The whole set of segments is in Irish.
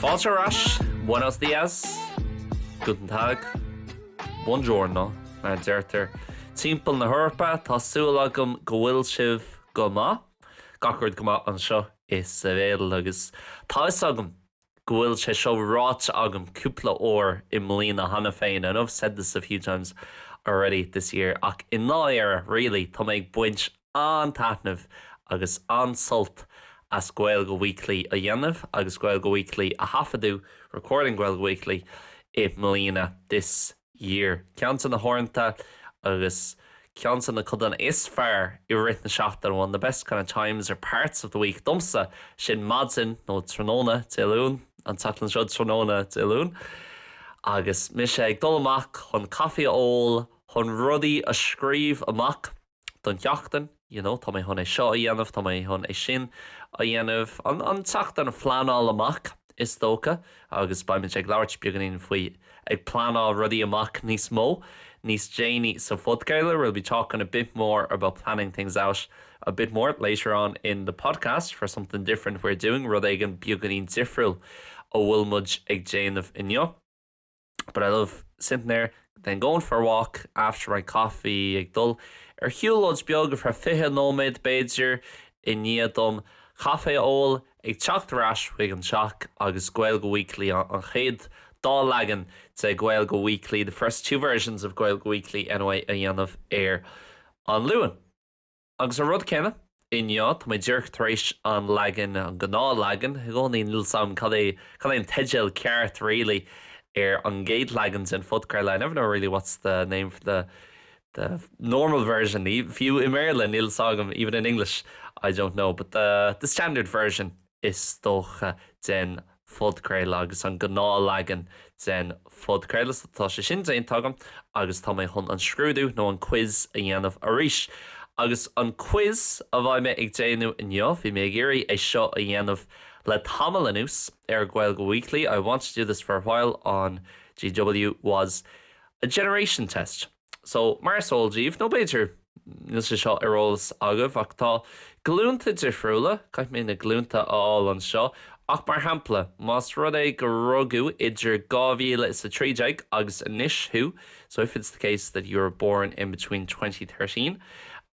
Fáilte ar ais, Buenos dias, Guten Tag, Buongiorno, mar a deirtear timpeall na hEorpa. Tá súil agam go bhfuil sibh go maith. Gach rud go maith anseo i Seville agus tá fhios agam go bhfuil sé seo ráite agam cúpla uair i mbliana cheana féin, I know I've said this a few times already this year, ach i ndáiríre, really, tá mé ag baint an-taitneamh agus an-sult as Gaeilge Weekly a dhéanamh agus Gaeilge Weekly a thaifeadadh, recording Gaeilge Weekly, i mbliana, this year. Ceann de na huaireanta agus ceann de na codanna is fearr i rith na seachtaine, one of the best kind of times or parts of the week domsa, sin maidin nó tráthnóna Dé Luain, an tseachtain seo tráthnóna Dé Luain, agus mise ag dul amach chun caife a ól, chun rudaí a scríobh amach. don tseachtain, you know, tá mé chun é seo a dhéanamh, tá mé chun é sin a dhéanamh, an, an tseachtain a phleanáil amach, is dócha, agus beimid ag labhairt beagáinín faoi ag pleanáil rudaí amach níos mó níos déanaí sa phodchraoladh, we'll be talking a bit more about planning things out a bit more later on in the podcast for something different we're doing, rud éigin beagáinín difriúil a bhfuil muid ag déanamh inniu. But I love sitting there, then going for a walk after my coffee, ag dul ar shiúlóid beag ar feadh 20 nóiméad b'fhéidir i ndiaidh dom caife a ól, ag teacht ar ais chuig an teach agus Gaeilge Weekly, an chéad dá leagan de Gaeilge Weekly, the first two versions of Gaeilge Weekly anyway, a dhéanamh ar an Luan. Agus an rud céanna inniu, tá mé díreach tar éis an leagan, an gnáthleagan, i gcónaí níl 's agam cad é, cad é an teideal ceart really ar an gcéad leagan den phodchraoladh, I never know really what's the name for the, the normal version, fiú i mBéarla níl 's agam, even in English I don't know, but the, the standard version is dócha, den phodchraoladh agus an gnáthleagan den phodchraoladh. So tá sé sin déanta agam agus tá mé chun an scrúdú nó an quiz a dhéanamh arís. Agus an quiz a bheidh mé ag déanamh inniu, bhí mé ag iarraidh é seo a dhéanamh le tamall anuas ar Gaeilge Weekly, I wanted to do this for a while on GW, was a generation test. So, mar is eol daoibh, nó b'fhéidir níl sé seo ar eolas agaibh, ach tá glúnta difriúla, caithfidh mé na glúnta a fháil anseo, ach mar shampla, más rud é go rugadh idir 2013 agus anois thú, so if it's the case that you were born in between 2013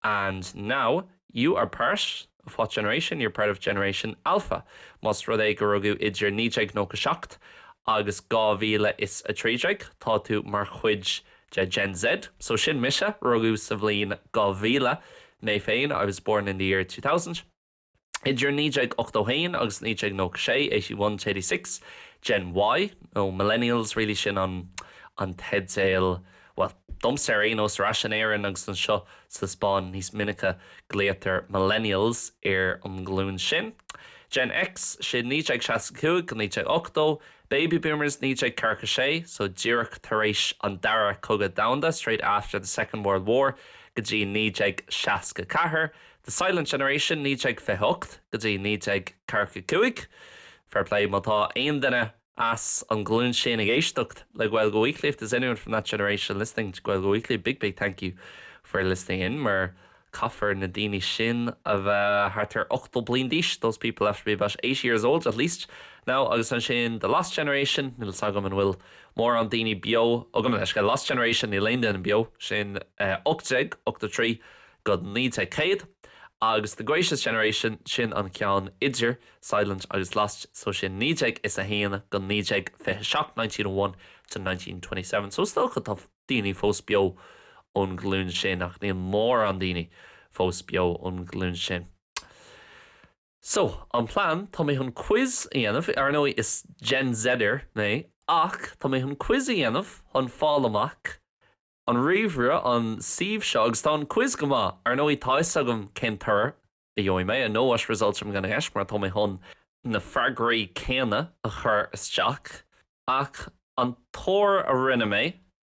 and now, you are part of what generation? You're part of generation Alpha. Más rud é go rugadh idir 1997 agus 2013, tá tú mar chuid de Gen Z. So sin mise, rugadh sa bhliain 2000 mé féin, I was born in the year 2000. Idir 1981 agus 1996, 81 to 86, Gen Y, nó Millennials really sin an an teideal, bhuel, domsa ar aon nós, ar ais in Éirinn agus anseo sa Spáinn níos minice glaotar Millennials ar an nglúin sin. Gen X, sin 1965 go 1980, Baby Boomers 1946, so díreach tar éis an Dara Cogadh Domhanda, straight after the Second World War, go dtí 1964, The Silent Generation 1928 go dtí 1945. Fair play má tá aon duine as an ghlúin sin ag éisteacht le Gaeilge Weekly, if there's anyone from that generation listening to Gaeilge Weekly, big big thank you for listening in mar caithfear na daoine sin a bheith thart ar 80 bliain d'aois, those people have to be about 80 years old at least now agus ansin the Lost Generation, níl 's agam an bhfuil mórán daoine beo agam leis, Lost Generation níl aon duine beo, sin 1883 go 1900 agus the Greatest Generation, sin an ceann idir Silent agus Lost, so sin 1901 go 1927, 1901 to 1927, so is dócha tá daoine fós beo ón ghlúin sin ach níl mórán daoine fós beo ón ghlúin sin. So, an plean, tá mé chun quiz a dhéanamh, ar ndóigh is Gen Zer mé, ach tá mé chun quiz a dhéanamh chun fáil amach an ríomhaire, an suíomh seo, agus tá an quiz go maith, ar ndóigh tá fhios agam cén toradh a gheobhaidh mé, I know what results I'm gonna get, mar tá mé chun na freagraí céanna a chur isteach, ach an tuar a rinne mé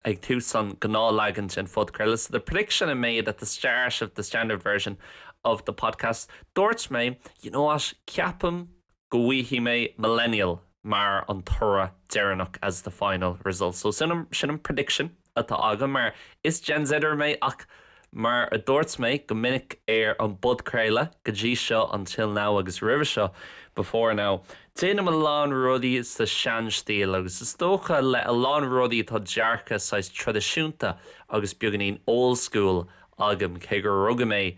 ag tús an gnáthleagan den phodchraoladh, so the prediction I made at the start of the standard version of the podcast, dúirt mé, you know what, ceapaim go bhfaighidh mé millennial mar an toradh deireanach as the final result. So sin an, sin an prediction atá agam mar is Gen Zer mé ach mar a dúirt mé go minic ar an bpodchraoladh go dtí seo until now agus roimhe seo before now. Déanaim a lán rudaí sa seanstíl agus is dócha le a lán rudaí tá dearcadh saghas traidisiúnta agus beagáinín old school agam cé gur rugadh mé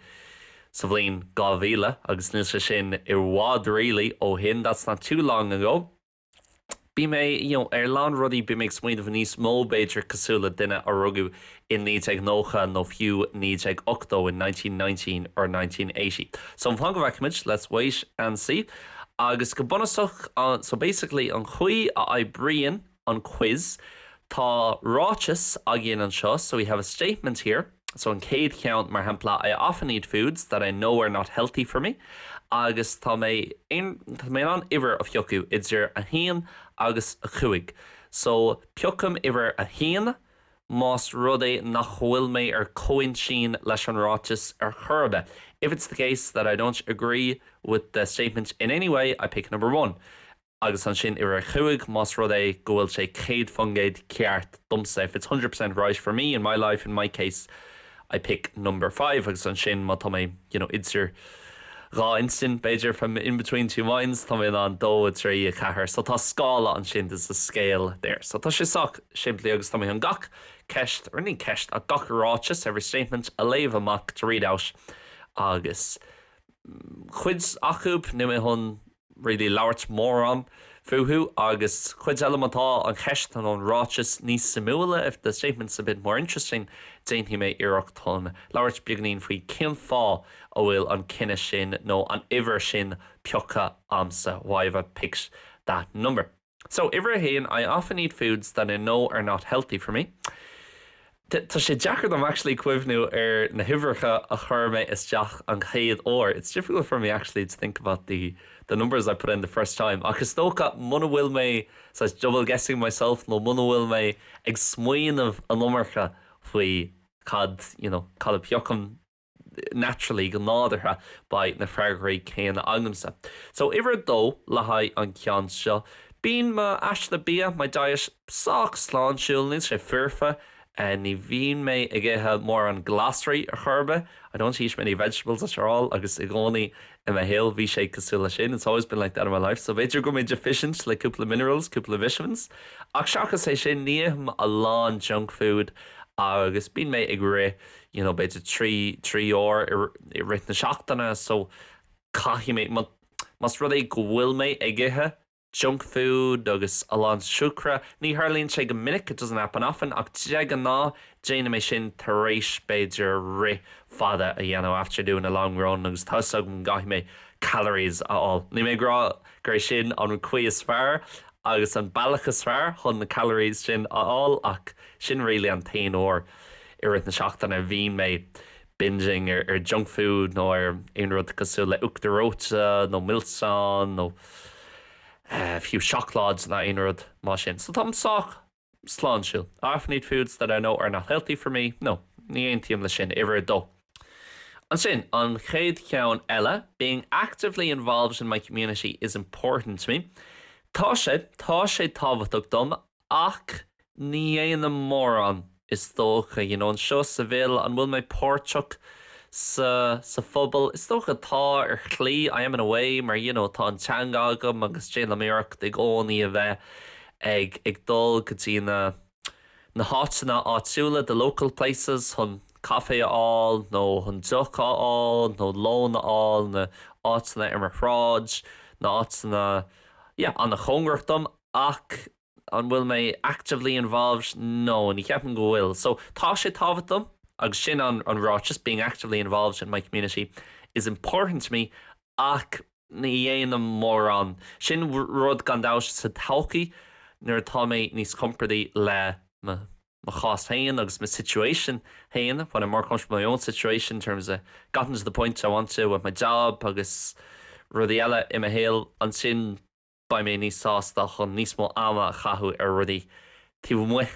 sa bhliain 2000 agus níl sé sin i bhfad really ó shin, that's not too long ago. Bím mé, you know, ar a lán rudaí bím ag smaoineamh níos mó b'fhéidir cosúil le duine a rugadh i 1990 nó fiú 1980, in 1990 or 1980. So fan go bhfeicfimid, let's wait and see. Agus go bunúsach, so basically an chaoi a oibríonn an quiz, tá ráiteas againn anseo, so we have a statement here, So an chéad cheann, mar shampla, I often eat foods that I know are not healthy for me agus tá mé tá mé in ann uimhir a phiocadh idir 1 agus 5. So piocaim uimhir 1 más rud é nach bhfuil mé ar comhintinn leis an ráiteas ar chor ar bith. If it's the case that I don't agree with the statement in any way, I pick number one. agus ansin uimhir 5 más rud é go bhfuil sé 100% ceart domsa, if it's 100% right for me in my life, in my case, I pick number 5 agus ansin má tá mé you know idir dhá intinn, b'fhéidir, if I'm in between two minds, tá mé in ann 2, 3, 4, so tá scála ansin, there's a scale there. So tá sé sách simplí agus tá mé chun gach ceist, or ní ceist ach gach ráiteas, every statement, a léamh amach, to read out, agus cuid acu níl mé chun really labhairt mórán fúthu agus cuid eile má tá an cheist nó an ráiteas níos suimiúla, if the statement's a bit more interesting, déanfaidh mé iarracht chun labhairt beagainín faoi cén fáth a bhfuil an cinneadh sin nó an uimhir sin pioctha a'msa, why have I picked that number. So, uimhir a haon, I often eat foods that I know are not healthy for me. Tá sé deacair dom actually cuimhniú ar na huimhreacha a chuir mé isteach an chéad uair. It's difficult for me actually to think about the the numbers I put in the first time. Ach is dócha muna bhfuil mé saghas double guessing myself nó muna bhfuil mé ag smaoineamh an iomarca faoi cad, you know, cad a phiocaim, naturally, go nádúrtha, beidh na freagraí céanna agamsa. So, uimhir a dó le haghaidh an ceann seo. Bíonn m'aiste bia, my diet, sách sláintiúil, níl sé foirfe, ní bhíonn mé ag ithe mórán glasraí ar chor ar bith, I don't eat many vegetables at all, agus i gcónaí i mo shaol bhí sé cosúil leis sin, it's always been like that in my life, so b'fhéidir go bhfuil mé deficient le cúpla minerals, cúpla vitamins, ach seachas é sin ní ithim a lán junk food agus bíonn mé ag rith you know, b'fhéidir 3, 3 uair i rith na seachtaine so caithfidh mé, más rud é go bhfuil mé ag ithe junk food agus a lán siúcra, ní tharlaíonn sé go minic, it doesn't happen often, ach de ghnáth déanaim é sin tar éis b'fhéidir rith fada a dhéanamh, after doing a long run agus tá 'fhios agam go gcaithfidh mé calories a fháil. Níl mé ag rá gur é sin an chaoi is fearr agus an bealach is fearr chun na calories sin a fháil ach sin really an t-aon uair I rith na seachtaine bhíonn mé binging ar junk food nó ar aon rud cosúil le uachtar reoite nó milseáin nó fiú seacláid nó aon rud mar sin. So táim sách sláintiúil. I often eat foods that I know are not healthy for me. No, ní aontaím leis sin. Uimhir a dó. Ansin, an chéad cheann eile, being actively involved in my community is important to me. Tá sé, tá sé tábhachtach dom Ach ní dhéanaim mórán, is dócha. You know, anseo sa Seville, an bhfuil mé páirteach sa, sa phobal? Is dócha tá, ar shlí, I am in a way, mar you know, tá an teanga agam agus déanaim iarracht i gcónaí a bheith ag, ag dul go dtí na, na háiteanna áitiúla, the local places, chun caife a fháil nó chun deoch a fháil nó lón a fháil, na áiteanna ar mo shráid, na áiteanna, yeah, an-chóngarach dom. Ach an bhfuil mé actively involved? No, ní cheapaim go bhfuil. So, tá sé tábhachtach dom, agus sin an an ráiteas, being actively involved in my community is important to me, ach ní dhéanaim mórán. Sin rud gan dabht sa todhchaí nuair atá mé níos compordaí le mo mo chás féin agus mo situation féin, when I'm more comfortable with my own situation in terms of gotten to the point I want to with my job agus rudaí eile i mo shaol, ansin beidh mé níos sásta chun níos mó ama a chaitheamh ar rudaí taobh amuigh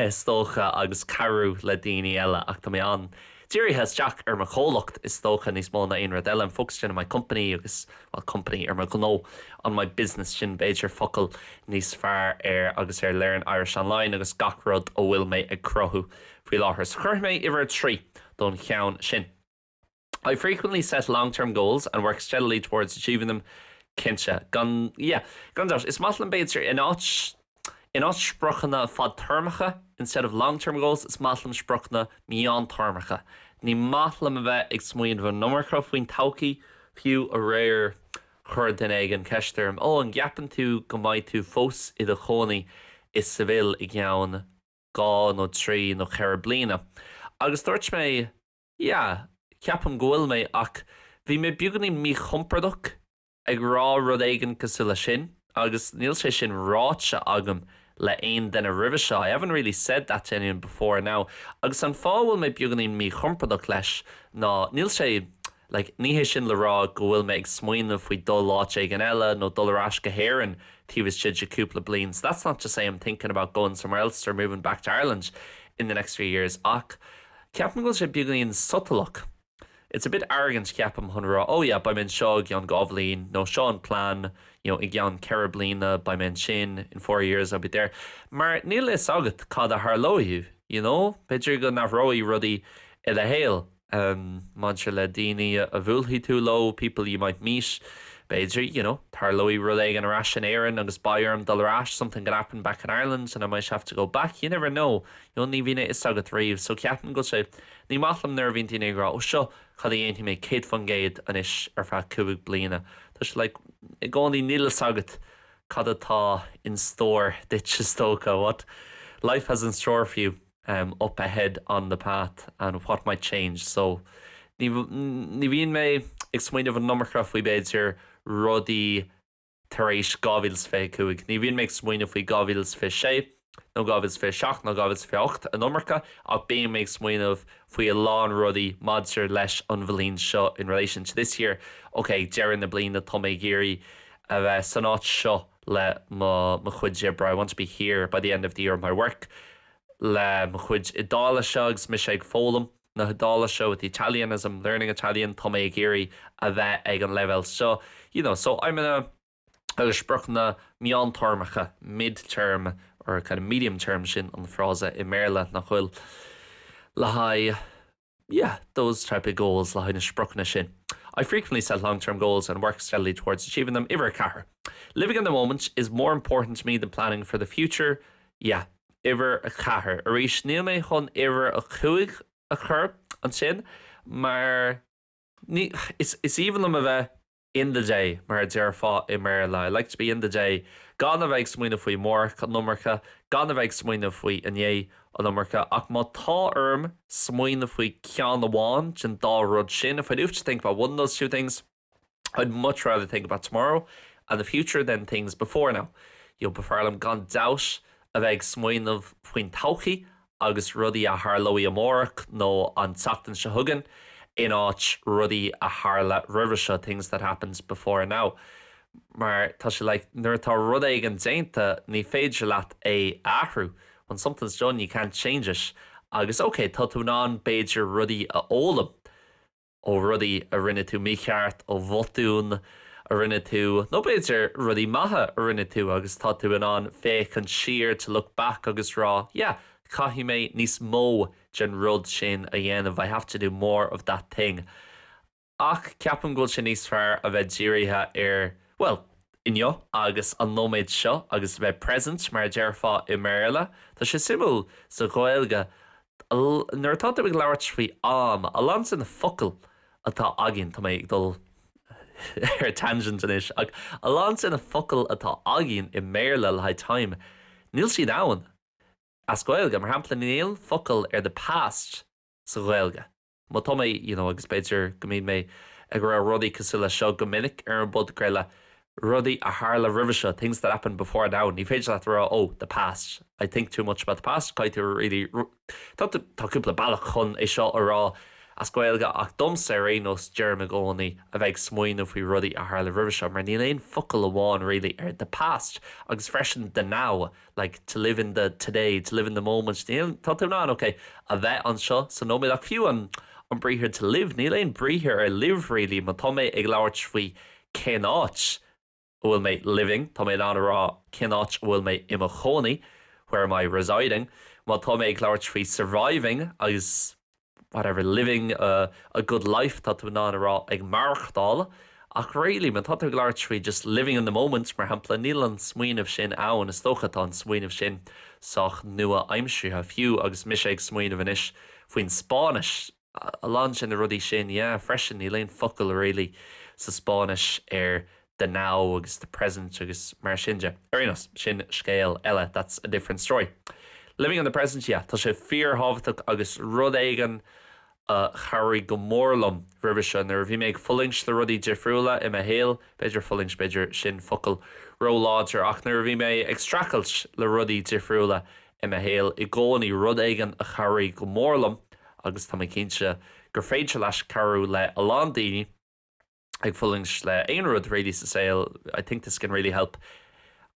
is dócha agus cabhrú le daoine eile ach tá mé an-dírithe isteach ar mo chomhlacht is dócha níos mó ná aon rud eile, I'm focused in on my company agus, well, company, ar mo ghnó, on my business, sin b'fhéidir focal níos fearr air agus ar Learn Irish Online agus gach rud a bhfuil mé ag cruthú faoi láthair. So cuirfidh mé uimhir a 3 don cheann sin. I frequently set long-term goals and work steadily towards achieving them. Cinnte. Gan, yeah, gan dabht. Is maith liom b'fhéidir in áit, in áit spriocanna fadtéarmacha, instead of long term goals, is maith liom spriocanna meántéarmacha. Ní maith liom a bheith ag smaoineamh an iomarca faoin todhchaí, fiú aréir chuir duine éigin ceist orm, 'Ó, an gceapann tú go mbeidh tú fós i do chónaí i Seville i gceann 2 nó 3 nó 4 bliana? Agus dúirt mé, Yeah, ceapaim go bhfuil mé, ach bhí mé beagáinín míchompordach ag rá rud éigin cosúil leis sin, agus níl sé sin ráite agam le aon duine roimhe seo, I haven't really said that to anyone before now. Agus an fáth a bhfuil mé beagáinín míchompordach leis ná níl sé, like, ní hé sin le rá go bhfuil mé ag smaoineamh faoi dul áit éigin eile nó dul ar ais go hÉirinn taobh istigh de cúpla bliain, so that's not to say I'm thinking about going somewhere else or moving back to Ireland in the next few years, ach Ceapaim go bhfuil sé beagáinín sotalach. It's a bit arrogant ceapaim chun rá oh yeah beidh mé anseo i gceann 2 bhliain nó seo an plean you know i gceann 4 bliana beidh mé ansin in 4 years I'll be there mar níl a fhios agat cad a tharlóidh you know b'fhéidir go n-athróidh rudaí i do shaol um maidir le daoine a bhuailfidh tú leo people you might meet b'fhéidir you know tarlóidh rud éigin ar ais in Éirinn agus beidh orm dul ar ais something could happen back in Ireland and I might have to go back you never know You know, ní bhíonn a fhios agat riamh, so ceapaim go bhfuil sé, ní maith liom nuair a bhíonn daoine ag rá, ó seo cad a dhéanfaidh mé 100% anois ar feadh 5 bliana. Tá sé like, i gcónaí níl a fhios agat cad atá in stór duit is dócha, what life has in store for you um, up ahead on the path and what might change. So ní, ní bhíonn mé ag smaoineamh an iomarca faoi b'fhéidir rudaí tar éis 2025. Ní bhíonn mé ag smaoineamh faoi 2026 nó 2027 nó 2028 an iomarca ach bíonn mé ag smaoineamh faoi a lán rudaí maidir leis an bhliain seo in relation to this year. Ok, ag deireadh na bliana tá mé ag iarraidh a bheith san áit seo le mo mo chuid oibre I want to be here by the end of the year of my work le mo chuid Iodáilise agus mise ag foghlaim na hIodáilise with the Italian as I'm learning Italian tá mé ag iarraidh a bheith ag an leibhéal seo you know so I'm in a agus spriocanna meántéarmacha mid-term or kind of medium term sin an frása i mBéarla nach bhfuil le haghaidh yeah those type of goals le haghaidh na spriocanna sin. I frequently set long-term goals and work steadily towards achieving them. Uimhir 4. Living in the moment is more important to me than planning for the future. Yeah, Uimhir 4. Arís, níl mé chun uimhir 5 a chur ansin mar ní, is, is aoibhinn liom a bheith in the day, mar a déarfá i mBéarla. I like to be in the day, gan a bheith ag smaoineamh faoi amárach an iomarca, gan a bheith ag smaoineamh faoi inné an iomarca, ach má tá orm smaoineamh faoi ceann amháin den dá rud sin, if I do have to think about one of those two things, I'd much rather think about tomorrow and the future than things before now. You know, b'fhearr liom gan dabht a bheith ag smaoineamh faoin todhchaí agus rudaí a tharlóidh amárach nó an tseachtain seo chugainn in áit rudaí a tharla roimhe seo, things that happened before now. Mar tá sé like, nuair atá rud éigin déanta ní féidir leat é a athrú. When something's done you can't change it. Agus ok, tá tú in ann b'fhéidir rudaí a fhoghlaim ó rudaí a rinne tú mícheart, ó bhotúin a rinne tú, nó b'fhéidir rudaí maithe a rinne tú agus tá tú in ann féachaint siar, to look back, agus rá yeah, caithfidh mé níos mó den rud sin a dhéanamh, I have to do more of that thing. Ach ceapaim go bhfuil sé níos fearr a bheith dírithe ar, bhuel, inniu agus an nóiméad seo agus a bheith present mar a déarfá i mBéarla. Tá sé suimiúil sa Ghaeilge nuair atá tú ag labhairt faoi am, a lán de na focail atá againn, tá mé ag dul ar tangent anois, ach a lán de na focail atá againn i mBéarla le haghaidh time, níl siad ann as Gaeilge. Mar shampla, níl focal ar the past sa Ghaeilge. Má tá mé, you know, agus b'fhéidir go mbíonn mé ag rá rudaí cosúil leis seo go minic ar an bpodchraoladh, rudaí a tharla roimhe seo, things that happened before now, ní féidir leat a rá oh, the past, I think too much about the past, caithfidh tú really, tá tá cúpla bealach chun é seo a rá as Gaeilge ach domsa ar aon nós deirim i gcónaí a bheith ag smaoineamh faoi rudaí a tharla roimhe seo mar níl aon focal amháin really ar the past agus freisin the now. like to live in the today, to live in the moment, níl, tá tú in ann, ok, a bheith anseo sa nóiméad ach fiú an an briathar to live, níl aon briathar ar live really, má tá mé ag labhairt faoi cén áit a bhfuil mé living, tá mé in ann a rá cén áit a bhfuil mé i mo chónaí, where am I residing, má tá mé ag labhairt faoi surviving agus whatever, living a a good life, tá tú in ann a rá ag maireachtáil. Ach really, má tá tú ag labhairt faoi just living in the moment, mar shampla, níl an smaoineamh sin ann, is dócha tá an smaoineamh sin sách nua-aimseartha, fiú agus mise ag smaoineamh anois faoin Spáinnis, a lán de na rudaí sin, yeah, freisin, níl aon focal really sa Spáinnis ar the now agus the present agus mar sin de. Ar aon nós, sin scéal eile, that's a different story. Living in the present, yeah, tá sé fíorthábhachtach agus rud éigin a chabhraigh go mór liom roimhe seo nuair a bhí mé ag fulaingt le rudaí difriúla i mo shaol, b'fhéidir fulaingt, b'fhéidir sin focal róláidir, ach nuair a bhí mé ag streachailt le rudaí difriúla i mo shaol i gcónaí, rud éigin a chabhraigh go mór liom agus tá mé cinnte gur féidir leis cabhrú le a lán daoine ag fulaingt le aon rud really sa saol, I think this can really help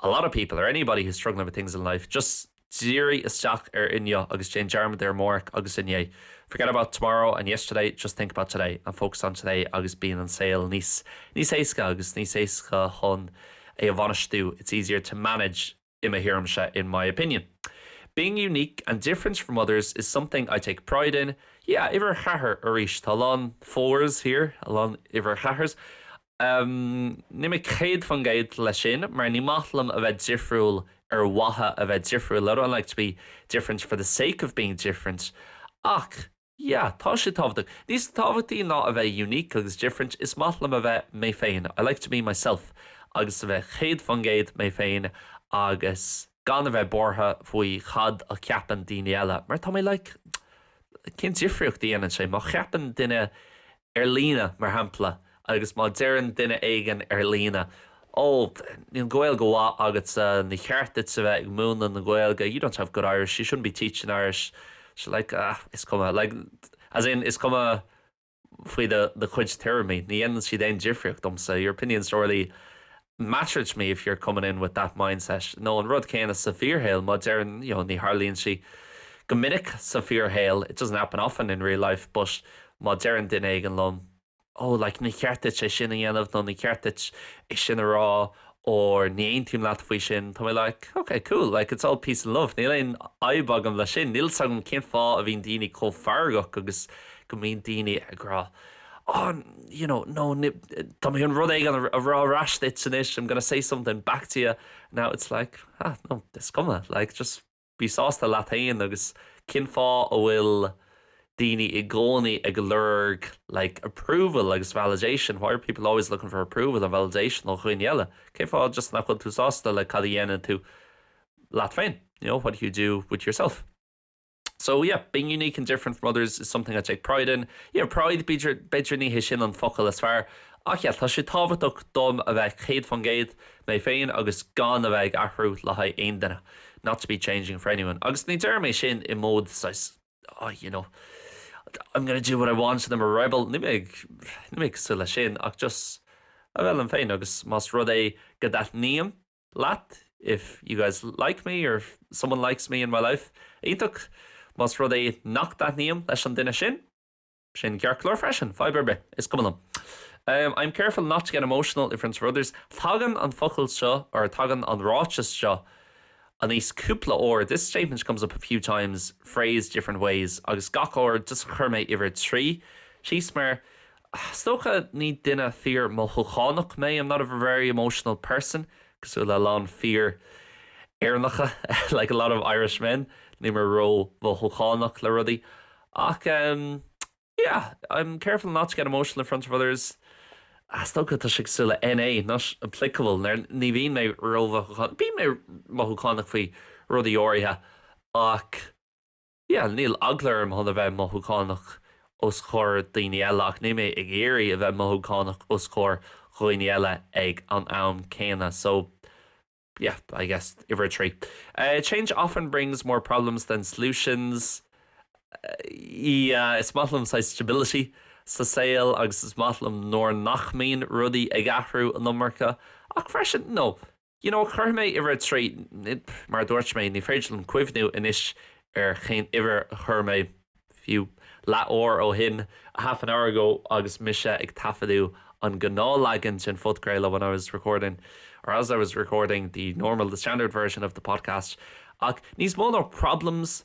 a lot of people or anybody who's struggling with things in life, just dírigh isteach ar inniu agus déan dearmad ar amárach agus inné. Forget about tomorrow and yesterday, just think about today and focus on today agus bíonn an saol níos níos éasca agus níos éasca chun é a bhainistiú, it's easier to manage i mo thuairimse, in my opinion. Being unique and different from others is something I take pride in. Yeah, uimhir a ceathair arís, tá a lán fours here, a lán uimhir a ceathair's. Um, níl mé 100% leis sin, mar ní maith liom a bheith difriúil ar mhaithe a bheith difriúil. I don't like to be different for the sake of being different. Ach, yeah, tá sé tábhachtach. Níos tábhachtaí ná a bheith unique agus different, is maith liom a bheith mé féin. I like to be myself agus a bheith 100% mé féin agus gan a bheith buartha faoi cad a cheapann daoine eile. Mar tá mé like, cén difríocht a dhéanann sé má cheapann duine ar líne, mar shampla, agus má deireann duine éigin ar líne, Ó, níl Gaeilge mhaith agatsa, ní cheart duit a bheith ag múineadh na Gaeilge, you don't have good Irish, you shouldn't be teaching Irish, so like, ah, is cuma, like, as in, is cuma faoi do do chuid tuairimí, ní dhéanann siad aon difríocht domsa, your opinions don't really matter to me if you're coming in with that mindset. Nó an rud céanna sa fíorshaol, má deireann, you know, ní tharlaíonn sé go minic sa fíorshaol, it doesn't happen often in real life, but má deireann duine éigin liom, oh, like, ní cheart duit é sin a dhéanamh nó ní ceart duit é sin a rá or ní aontaím leat faoi sin, tá mé like, okay, cool, like, it's all peace and love, níl aon fhadhb agam leis sin, níl 's agam cén fáth a bhíonn daoine chomh feargach agus go mbíonn daoine ag rá, oh, you know, no, tá mé chun rud éigin a rá ar ais duit anois, I'm gonna say something back to you. Now it's like, ah, no, is cuma, like, just bí sásta leat féin agus cén fáth a bhfuil daoine i gcónaí ag lorg like approval agus validation, why are people always looking for approval and validation ó dhaoine eile? Cén fáth just nach bhfuil tú sásta le cad a dhéanann tú leat féin, you know, what do you do with yourself? So yeah, being unique and different from others is something I take pride in. Yeah, pride, b'fhéidir, b'fhéidir ní hé sin an focal is fearr. Ach yeah, tá sé tábhachtach dom a bheith 100% mé féin agus gan a bheith ag athrú le haghaidh aon duine. Not to be changing for anyone. Agus ní deirim é sin i mód saghas, oh, you know, I'm gonna do what I want and I'm a rebel. Níl mé ag, níl mé cosúil leis sin ach just a bheith liom féin agus más rud é go dtaitním leat, if you guys like me or if someone likes me in my life, iontach. Más rud é nach dtaitním leis an duine sin, sin ceart go leor freisin, fadhb ar bith, is cuma liom. Um, I'm careful not to get emotional in front of others. Tagann an focal seo, or tagann an ráiteas seo aníos cúpla uair, this statement comes up a few times, phrased different ways, agus gach uair just chuir mé uimhir 3 síos mar Is dócha ní duine fíor-mhothúchánach mé, I'm not a very emotional person, cosúil le a lán fir Éireannacha, like a lot of Irish men, níl mé ró-mhothúchánach le rudaí. Ach um, yeah, I'm careful not to get emotional in front of others. Is dócha tá sé cosúil le NA, not applicable, ní bhíonn mé ró-mhothúchánach, bíonn mé mothúchánach faoi rudaí áirithe ach Yeah, níl eagla orm chun a bheith mothúchánach os comhair daoine eile ach níl mé ag iarraidh a bheith mothúchánach os comhair dhaoine eile ag an am céanna. So, yeah, I guess uimhir a trí. Uh, change often brings more problems than solutions. Uh, yeah, is maith liom saghas stability sa saol agus is maith liom nuair nach mbíonn rudaí ag athrú an iomarca ach freisin, no, You know, cuirfidh mé uimhir a trí, mar a dúirt mé, ní féidir liom cuimhniú anois ar cén uimhir a chuir mé fiú leathuair ó shin, a half an hour ago, agus mise ag taifeadadh an gnáthleagan den phodchraoladh when I was recording, or as I was recording the normal, the standard version of the podcast. Ach níos mó ná problems,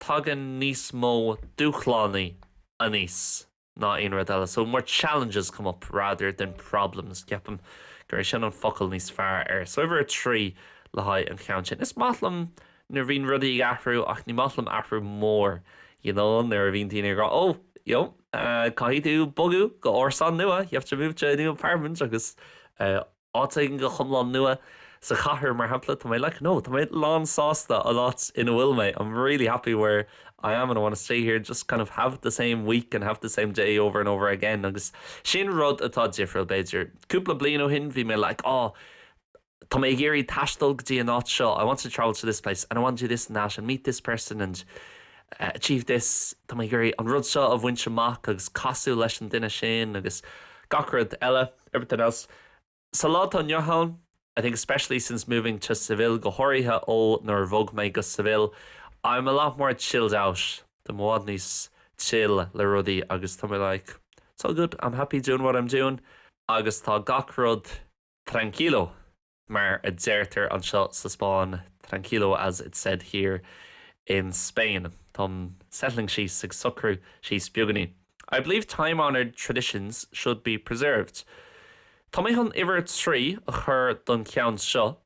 tagann níos mó dúshlánaí aníos. ná aon rud eile. So more challenges come up rather than problems. Ceapaim gur é sin an focal níos fearr air. So uimhir a 3 le haghaidh an cheann sin. Is maith liom nuair a bhíonn rudaí ag athrú ach ní maith liom athrú mór you know nuair a bhíonn daoine ag rá oh you know caithfidh tú bogadh go árasán nua, you have to move to a new apartment agus áit éigin go hiomlán nua sa chathair mar shampla, tá mé like no, tá mé lán sásta an áit ina bhfuil mé, I'm really happy where I am and I want to stay here, just kind of have the same week and have the same day over and over again agus sin rud atá difriúil b'fhéidir. Cúpla bliain ó shin bhí mé like oh, tá mé ag iarraidh taisteal go dtí an áit seo, I want to travel to this place and I want to do this and that and meet this person and achieve this, tá mé ag iarraidh an rud seo a bhaint amach agus casadh leis an duine sin agus gach rud eile, everything else. Sa lá atá inniu ann, I think especially since moving to Seville, go háirithe ó nuair a bhog mé go Seville, I'm a lot more chilled out, tá mé i bhfad níos chill le rudaí agus tá mé like, it's all good, I'm happy doing what I'm doing agus tá gach rud tranquilo, mar a deirtear anseo sa Spáinn, tranquilo as it's said here in Spain. Táim settling síos, ag socrú síos beagáinín. I believe time-honoured traditions should be preserved. Tá mé chun uimhir 3 a chur don cheann seo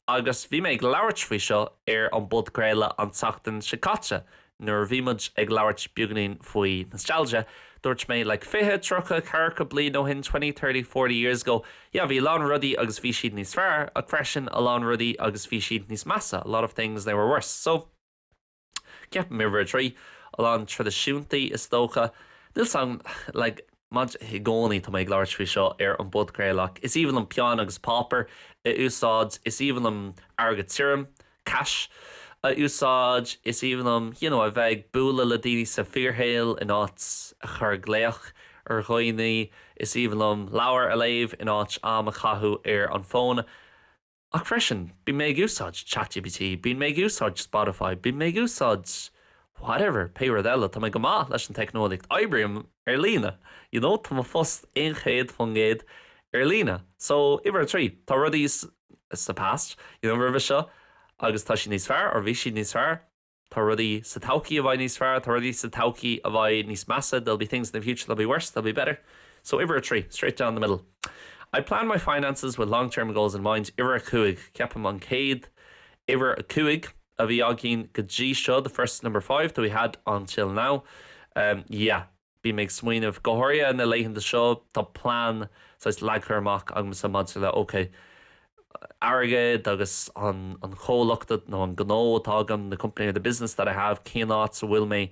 agus bhí mé ag labhairt faoi seo ar an bpodchraoladh an tseachtain seo caite nuair a bhí muid ag labhairt beagáinín faoi nostalgia, dúirt mé like 20, 30, 40 bliain ó shin, 20, 30, 40 years ago, yeah bhí a lán rudaí agus bhí siad níos fearr ach freisin a lán rudaí agus bhí siad níos measa, a lot of things they were worse. So. Ceapaim uimhir a 3, a lán traidisiúntaí is dócha. Níl 's agam, like, maidir, i gcónaí tá mé ag labhairt faoi seo ar an bpodchraoladh ach is aoibhinn liom peann agus páipéar a úsáid, is aoibhinn liom airgead tirim, cash, a úsáid, is aoibhinn liom, you know, a bheith ag bualadh le daoine sa fíorshaol in áit a chur glaoch ar dhaoine, is aoibhinn liom leabhar a léamh in áit am a chaitheamh ar an bhfón. Ach freisin, bíonn mé ag úsáid ChatGPT, bíonn mé ag úsáid Spotify, bíonn mé ag úsáid whatever, pé rud eile, tá mé go maith leis an teicneolaíocht, oibrím ar líne, you know, tá mo phost 100% ar líne. So, uimhir a 3, tá rudaí sa past, you know, roimhe seo agus tá siad níos fearr, or bhí siad níos fearr, Tá rudaí sa todhchaí a bheidh níos fearr, tá rudaí sa todhchaí a bheidh níos measa, there'll be things in the future that'll be worse, they'll be better. So uimhir a 3, straight down the middle. I plan my finances with long-term goals in mind, uimhir a 5, ceapaim an chéad uimhir a 5 a bhí againn go dtí seo, the first number 5 that we had until now. Um, yeah. Bím ag smaoineamh, go háirithe na laethanta seo, tá plean saghas leagtha amach agamsa maidir le, ok, airgead agus an comhlacht nó an gnó atá agam, the company or the business that I have, cén áit a bhfuil mé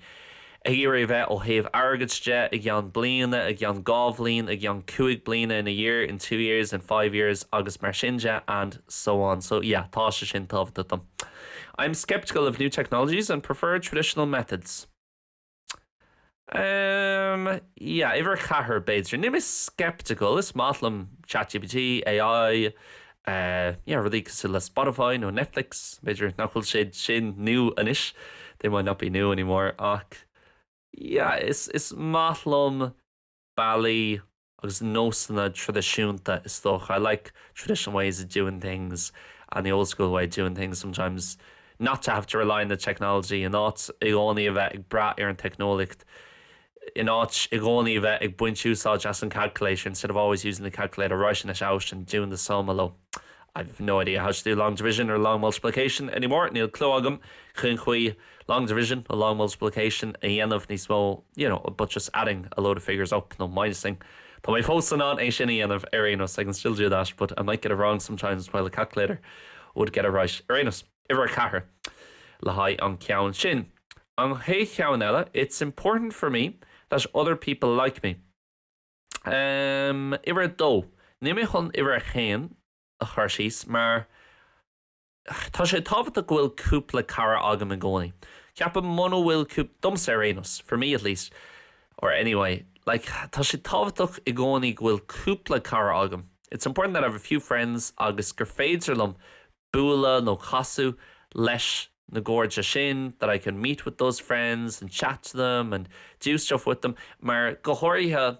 ag iarraidh a bheith ó thaobh airgid de i gceann bliana, i gceann 2 bhliain, i gceann 5 bliana, in a year, in two years, in five years agus mar sin de and so on. So yeah, tá sé sin tábhachtach dom. I'm sceptical of new technologies and prefer traditional methods. Umm, yeah, uimhir 4 b'fhéidir. Níl mé sceptical, is maith liom ChatGPT, AI, eh, yeah, rudaí cosúil le Spotify nó Netflix, b'fhéidir nach bhfuil siad sin nua anois, they might not be new anymore, ach yeah, is, is maith liom bealaí agus nósanna traidisiúnta is dócha. I like traditional ways of doing things and the old school way of doing things sometimes not to have to rely on the technology in áit i gcónaí a bheith ag brath ar an teicneolaíocht, in áit i gcónaí a bheith ag baint úsáid as an calculator instead of always using the calculator, writing it out and doing the sum although I've no idea how to do long division or long multiplication anymore, níl clue agam cén chaoi long division nó long multiplication a dhéanamh níos mó, you know, but just adding a load of figures up nó minusing. Tá mé fós in ann é sin a dhéanamh ar aon nós, I can still do that, but I might get it wrong sometimes while the calculator would get it right. Ar aon nós, uimhir a 4 le haghaidh an ceann sin. An chéad cheann eile, it's important for me that other people like me. Um, uimhir a 2. Níl mé chun uimhir a 1 a chur síos mar Tá sé tábhachtach go bhfuil cúpla cara agam i gcónaí. Ceapaim muna bhfuil cúpla, domsa ar aon nós, for me at least, or anyway, like, tá sé tábhachtach i gcónaí go bhfuil cúpla cara agam. It's important that I have a few friends agus gur féidir liom bualadh nó casadh leis na cairde sin, that I can meet with those friends and chat to them and do stuff with them, mar go háirithe.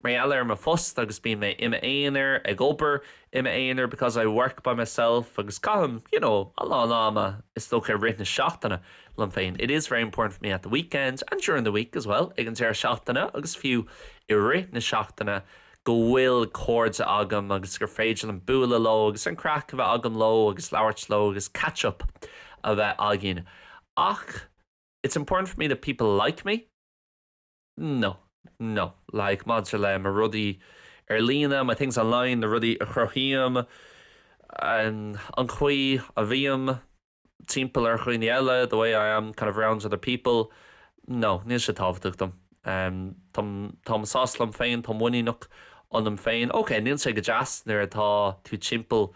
Mar gheall ar mo phost agus bíonn mé i m'aonar ag obair i m'aonar because I work by myself agus caithim you know a lán ama is dócha i rith na seachtaine liom féin. It is very important for me at the weekend and during the week as well ag an deireadh seachtaine agus fiú i rith na seachtaine go bhfuil cairde agam agus gur féidir liom bualadh leo agus an craic a bheith agam leo agus labhairt leo agus catch up a bheith againn. Ach it's important for me that people like me. No. No. Like, maidir le mo rudaí ar líne, my things online, na rudaí a chruthaím, an chaoi a bhím timpeall ar dhaoine eile, the way I am kind of around other people, no, níl sé tábhachtach dom. Táim sásta liom féin, táim muiníneach ionam féin. Ok, níl sé go deas nuair atá tú timpeall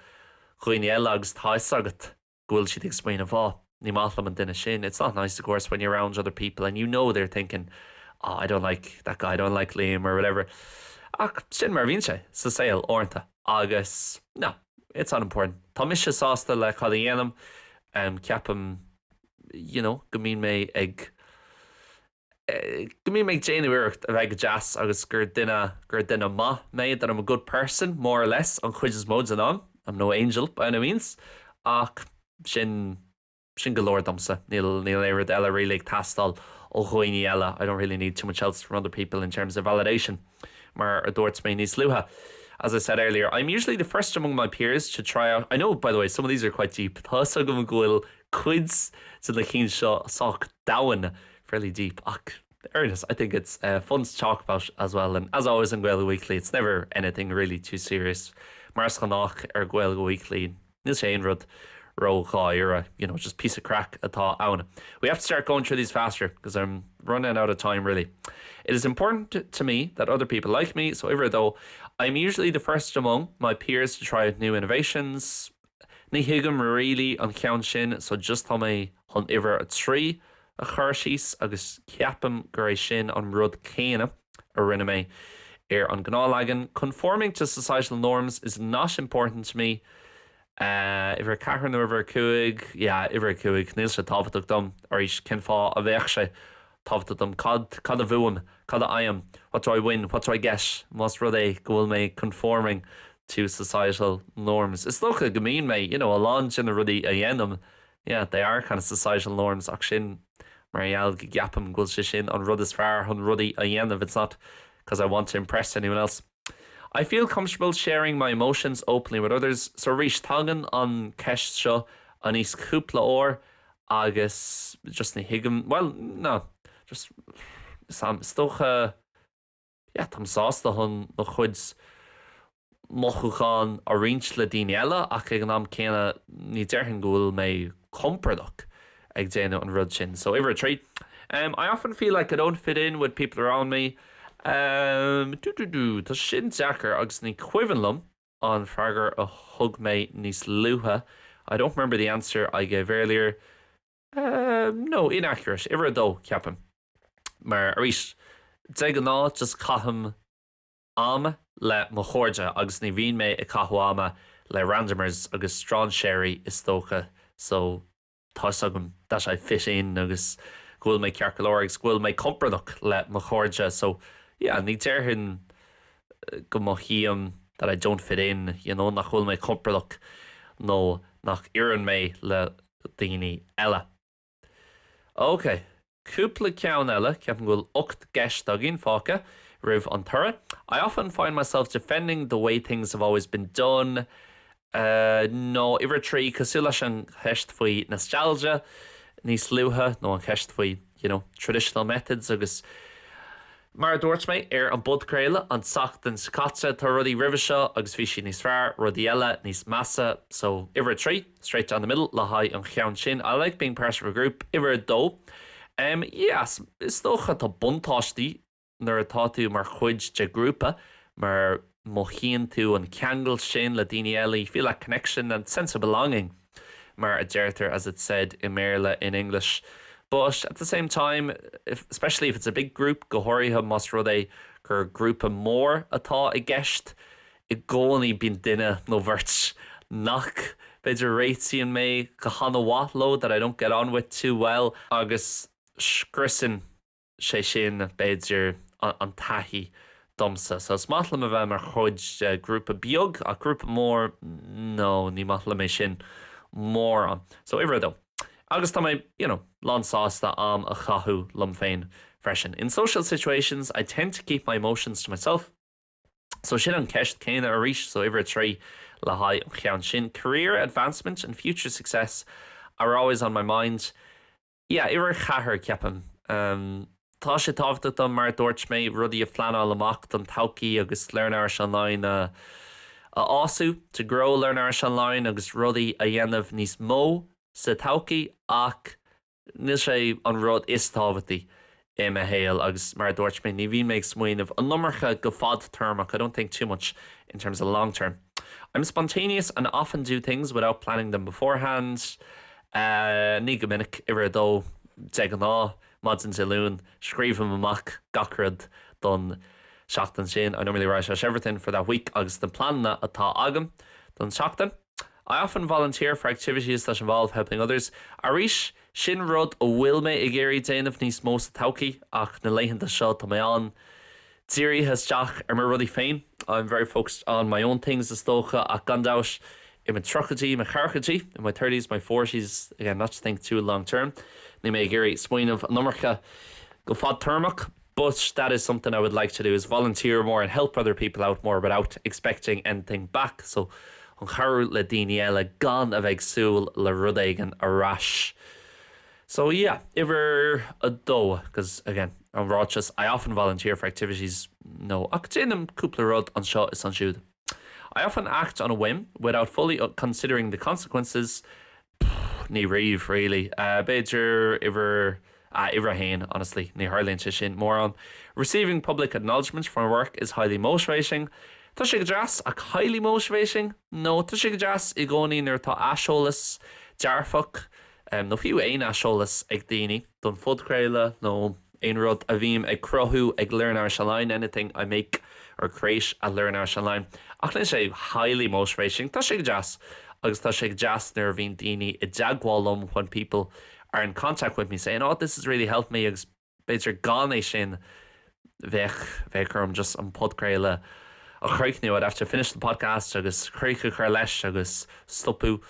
dhaoine eile agus tá fhios agat go bhfuil siad ag smaoineamh oh ní maith liom an duine sin. It's not nice of course when you're around other people and you know they're thinking oh I don't like that guy, I don't like Liam or whatever. Ach sin mar a bhíonn sé sa saol uaireanta agus no, it's not important. Tá mise sásta le cad a dhéanaim, um, ceapaim you know, go mbíonn mé ag go mbím ag déanamh iarracht a bheith go deas agus gur duine gur duine maith mé, that I'm a good person, more or less, an chuid is mó den am. I'm no angel by any means ach sin sin go leor domsa. Níl níl aon rud eile really ag teastáil ó dhaoine eile. I don't really need too much else from other people in terms of validation mar a dúirt mé níos luaithe. As I said earlier, I'm usually the first among my peers to try out I know, by the way, some of these are quite deep. Tá fhios agam go bhfuil cuid de na cinn seo sách domhain, fairly deep, ach ar I think it's uh, fun to talk about as well and as always in Gaeilge Weekly it's never anything really too serious mar is gnách ar Gaeilge Weekly níl sé aon rud ró-dháiríre you know just piece of craic atá ann. We have to start going through these faster because I'm running out of time really. It is important to me that other people like me, so ever though I'm usually the first among my peers to try out new innovations. Ní thuigim really an ceann sin so just tá mé chun uimhir a 3 a chur síos agus ceapaim gur é sin an rud céanna a rinne mé ar an ngnáthleagan. Conforming to societal norms is not important to me. Uh, uimhir 4 nó uimhir 5, yeah, uimhir 5, níl sé tábhachtach dom arís cén fáth a bheadh sé tábhachtach dom cad cad a bhuaim, cad a fhaighim, what do I win, what do I get, más rud é go bhfuil mé conforming to societal norms. Is dócha go mbíonn mé, you know, a lán de na rudaí a dhéanaim, yeah, they are kind of societal norms ach sin mar gheall go gceapaim go bhfuil sé sin an rud is fearr chun rudaí a dhéanamh, it's not because I want to impress anyone else. I feel comfortable sharing my emotions openly with others, so arís tagann an ceist seo aníos cúpla uair agus just ní thuigim, well, no, just is dócha, yeah, táim sásta chun mo chuid mothúchán a roinnt le daoine eile ach ag an am céanna ní déarfainn go bhfuil mé compordach ag déanamh an rud sin. So uimhir a 3. Um, I often feel like I don't fit in with people around me. Um, dú dú dú, tá sin deacair agus ní cuimhin liom an freagra a thug mé níos luaithe. I don't remember the answer I gave earlier. Um, no, inaccurate. Uimhir a dó, ceapaim. Mar arís, de ghnáth just caithim am le mo chairde agus ní bhíonn mé ag caitheamh ama le randomers agus strainséirí is dócha so tá fhios agam that I fit in agus go bhfuil mé ceart go leor agus go bhfuil mé compordach le mo chairde so yeah ní déarfainn go mothaím that I don't fit in you know nach bhfuil mé compordach nó nach oireann mé le daoine eile. Ok, cúpla ceann eile, ceapaim go bhfuil 8 gceist againn fágtha roimh an toradh. I often find myself defending the way things have always been done. Uh, nó uimhir 3 cosúil leis an cheist faoi nostalgia níos luaithe nó an cheist faoi you know, traditional methods agus Mar a dúirt mé ar an bpodchraoladh an tseachtain seo caite, tá rudaí roimhe seo agus bhí siad níos fearr, rudaí eile níos measa, so uimhir a 3, straight down the middle le haghaidh an cheann sin. I like being part of a group. Uimhir a 2. Um, yes, is dócha tá buntáistí nuair atá tú mar chuid de grúpa, mar mothaíonn tú an ceangal sin le daoine eile, you feel that connection and sense of belonging. mar a deirtear as it's said i mBéarla in English. But at the same time, if, especially if it's a big group, go háirithe más rud é gur grúpa mór atá i gceist, i gcónaí bíonn duine nó bheirt nach b'fhéidir réitíonn mé go han-mhaith leo that I don't get on with too well agus scriosann sé sin b'fhéidir an taithí. domsa. So is maith liom a bheith mar chuid de grúpa beag ach grúpa mór, no, ní maith liom é sin mórán. So uimhir a dó. Agus tá mé, you know, lán sásta am a chaitheamh liom féin freisin. In social situations, I tend to keep my emotions to myself. So sin an ceist céanna arís, so uimhir a trí le haghaidh an cheann sin. Career advancement and future success are always on my mind. Yeah, uimhir a ceathair, ceapaim. Tá sé tábhachtach dom, mar a dúirt mé, rudaí a phleanáil amach don todhchaí agus Learn Irish Online a fhású, to grow Learn Irish Online agus rudaí a dhéanamh níos mó sa todhchaí ach níl sé an rud is tábhachtaí i mo shaol agus mar a dúirt mé, ní bhíonn mé ag smaoineamh an iomarca go fadtéarmach, I don't think too much in terms of long term. I'm spontaneous and often do things without planning them beforehand. Ní go minic, uimhir a dó, de ghnáth, maidin Dé Luain, scríobhaim amach gach rud don seachtain sin, I normally write out everything for that week agus na pleananna atá agam don tseachtain. I often volunteer for activities that involve helping others. Arís, sin rud a bhfuil mé ag iarraidh déanamh níos mó sa todhchaí ach na laethanta seo tá mé an-dírithe isteach ar mo rudaí féin. I'm very focused on my own things is dócha ach gan dabht i mo tríochaidí, mo cheathrachaidí, in my thirties, my forties, again not to think too long term, níl mé ag iarraidh smaoineamh an iomarca go fadtéarmach. But that is something I would like to do is volunteer more and help other people out more without expecting anything back so an cabhrú le daoine eile gan a bheith ag súil le rud éigin ar ais. So yeah, uimhir a dó because again an ráiteas I often volunteer for activities no ach déanaim cúpla rud anseo is ansiúd. I often act on a whim without fully considering the consequences Ní riamh, really. B'fhéidir uimhir, ah, uimhir a haon, honestly, ní tharlaíonn sé sin mórán. Receiving public acknowledgement for my work is highly motivating. Tá sé go deas, ach highly motivating? No, tá sé go deas i gcónaí nuair atá aiseolas dearfach, nó fiú aon aiseolas ag daoine don phodchraoladh nó aon rud a bhím ag cruthú ag Learn Irish Online, anything I make or create at Learn Irish Online. Ach níl sé highly motivating, tá sé go deas agus tá sé go deas nuair a bhíonn daoine i dteagmháil liom when people are in contact with me saying oh this has really helped me agus b'fhéidir gan é sin bheadh bheadh orm just an podchraoladh a chríochnú, I'd have to finish the podcast agus críoch a chur leis agus stopadh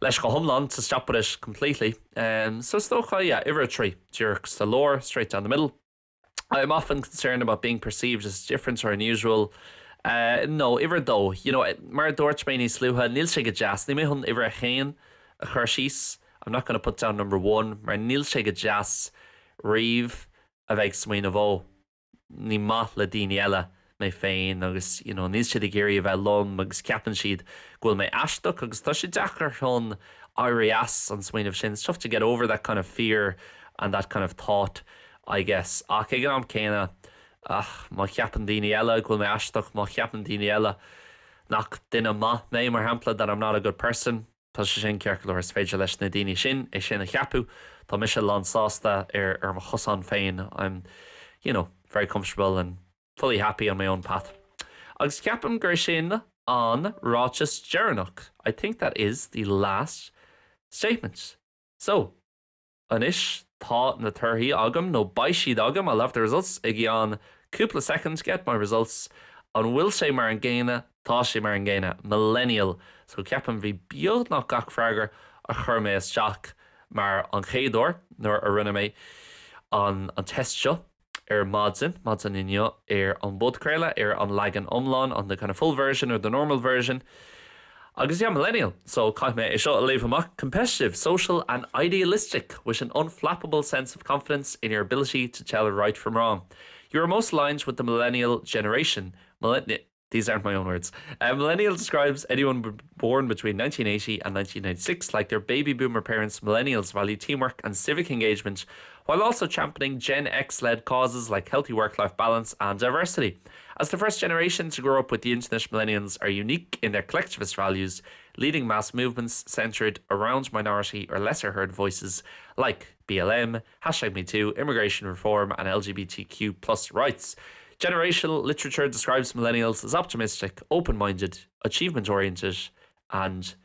leis go hiomlán to stop with it completely. Um, so is dócha, yeah, uimhir a trí, díreach sa lár, straight down the middle. I am often concerned about being perceived as different or unusual. Uh, no, uimhir a dó, you know, mar a dúirt mé níos luaithe, níl sé go deas, níl mé chun uimhir a haon a chur síos, I'm not going to put down number one, mar níl sé go deas riamh a bheith ag smaoineamh ó, ní maith le daoine eile mé féin agus you know níl siad ag iarraidh a bheith liom agus ceapann siad go bhfuil mé aisteach agus tá sé deacair chun éirí as an smaoineamh sin, it's tough to get over that kind of fear and that kind of thought I guess. Ach ag an am céanna, ach má cheapann daoine eile go bhfuil mé aisteach, má cheapann daoine eile nach duine maith mé mar shampla, that I'm not a good person, Tá sé sin ceart go leor, is féidir leis na daoine sin é sin a cheapadh, tá mise lánsásta ar ar mo chosán féin, I'm, you know, very comfortable and fully happy on my own path. Agus ceapaim gur sin an ráiteas deireanach, I think that is the last statement. So, Anois tá na torthaí agam, nó beidh siad agam, I'll have the results i gceann cúpla soicind, get my results. An bhfuil sé mar an gcéanna? Tá sé mar an gcéanna. Millennial. So ceapaim bhí beagnach gach freagra a chuir mé isteach mar an chéad uair nuair a rinne mé an an test seo. ar maidin, maidin inniu, ar an bpodchraoladh, ar an leagan iomlán, on the kind of full version or the normal version. Agus yeah, millennial, so caithfidh mé é seo a léamh amach, competitive, social and idealistic, with an unflappable sense of confidence in your ability to tell right from wrong. You are most aligned with the millennial generation. Millenni These aren't my own words. A millennial describes anyone born between 1980 and 1996 like their baby boomer parents, millennials value teamwork and civic engagement, while also championing Gen X-led causes like healthy work-life balance and diversity. As the first generation to grow up with the internet, millennials are unique in their collectivist values, leading mass movements centered around minority or lesser heard voices like BLM, hashtag me too, immigration reform and LGBTQ plus rights. Generational literature describes millennials as optimistic, open-minded, achievement-oriented and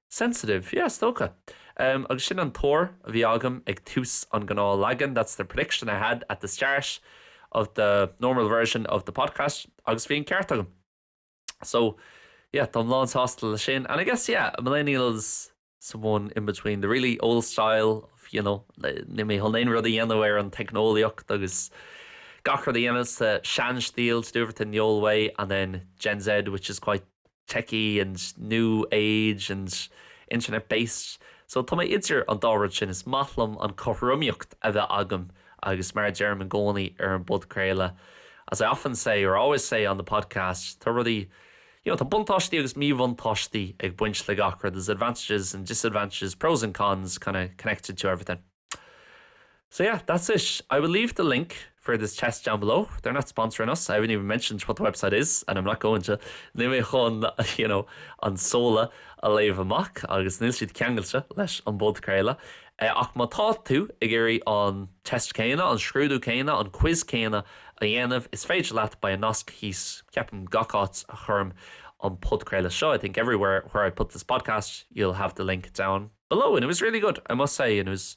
sensitive. Yeah, is dócha. Um, agus sin an tuar a bhí agam ag tús an gnáthleagan, that's the prediction I had at the start. of the normal version of the podcast agus bhí an ceart agam. So yeah, táim lánsásta leis sin. And I guess yeah, millennials someone in between the really old style of you know, níl mé chun aon rud a dhéanamh ar an teicneolaíocht agus gach rud a dhéanamh sa seanstíl to do everything the old way and then Gen Z which is quite techy and new age and internet based. So tá mé idir an dá rud sin is maith liom an chothromaíocht a bheith agam agus mar a deirim i gcónaí ar an bpodchraoladh as I often say or always say on the podcast tá rudaí you know, tá buntáistí agus míbhuntáistí ag baint le gach rud there's advantages and disadvantages, pros and cons kind of connected to everything. So yeah, that's it. I will leave the link for this test down below. They're not sponsoring us. I haven't even mentioned what the website is and I'm not going to. Níl mé chun you know, an seoladh a léamh amach agus níl siad ceangailte leis an bpodchraoladh. Eh, ach má tá tú ag iarraidh an test céanna, an scrúdú céanna, an quiz céanna a dhéanamh, is féidir leat beidh an nasc thíos ceapaim gach áit a chuirim an podchraoladh seo. I think everywhere where I put this podcast, you'll have the link down below and it was really good, I must say, and it was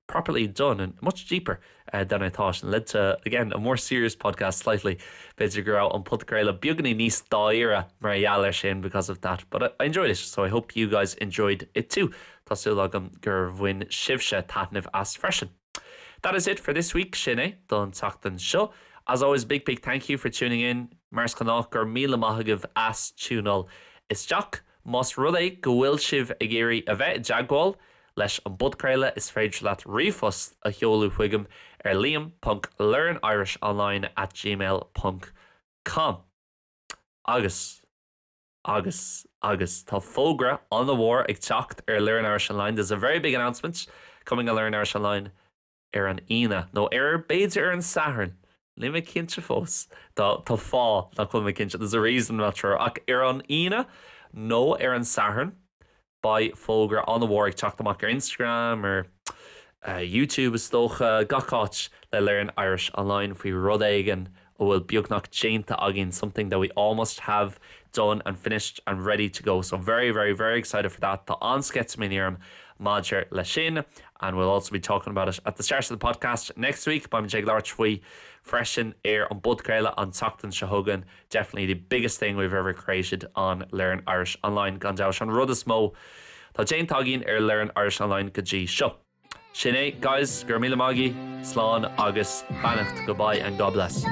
properly done and much deeper uh, than I thought and led to again a more serious podcast slightly B'fhéidir go raibh an podchraoladh beagáinín níos dáiríre mar gheall air sin because of that but I enjoyed it so I hope you guys enjoyed it too Tá súil agam gur bhain sibhse taitneamh as freisin. That is it for this week sin é don tseachtain seo. As always big big thank you for tuning in mar is gnách go raibh míle maith agaibh as tiúnáil isteach. Más rud é go bhfuil sibh ag iarraidh a bheith i dteagmháil leis an bpodchraoladh is féidir leat ríomhphost a sheoladh chuigam ar liam.learnirishonline at gmail ponc com. Agus. Agus. Agus. Tá fógra an-mhór ag teacht ar Learn Irish Online. There's a very big announcement coming on Learn Irish Online ar an Aoine, nó ar b'fhéidir ar an Satharn, níl mé cinnte fós, tá tá fáth nach bhfuil mé cinnte, there's a reason I'm not sure, ach ar an Aoine nó ar an Satharn beidh fógra an-mhór ag teacht amach ar Instagram, ar YouTube is dócha, gach áit le Learn Irish Online faoi rud éigin a bhfuil beagnach déanta againn, something that we almost have done and finished and ready to go. So very very very excited for that. Tá an-sceitimíní orm maidir leis sin and we'll also be talking about it at the start of the podcast next week. Beimid ag labhairt faoi freisin ar an bpodchraoladh an tseachtain seo chugainn. Definitely the biggest thing we've ever created on Learn Irish Online gan dabht an rud is mó atá déanta againn ar Learn Irish Online go dtí seo. Sin é, guys, go raibh míle maith agaibh, slán agus beannacht, goodbye and God bless.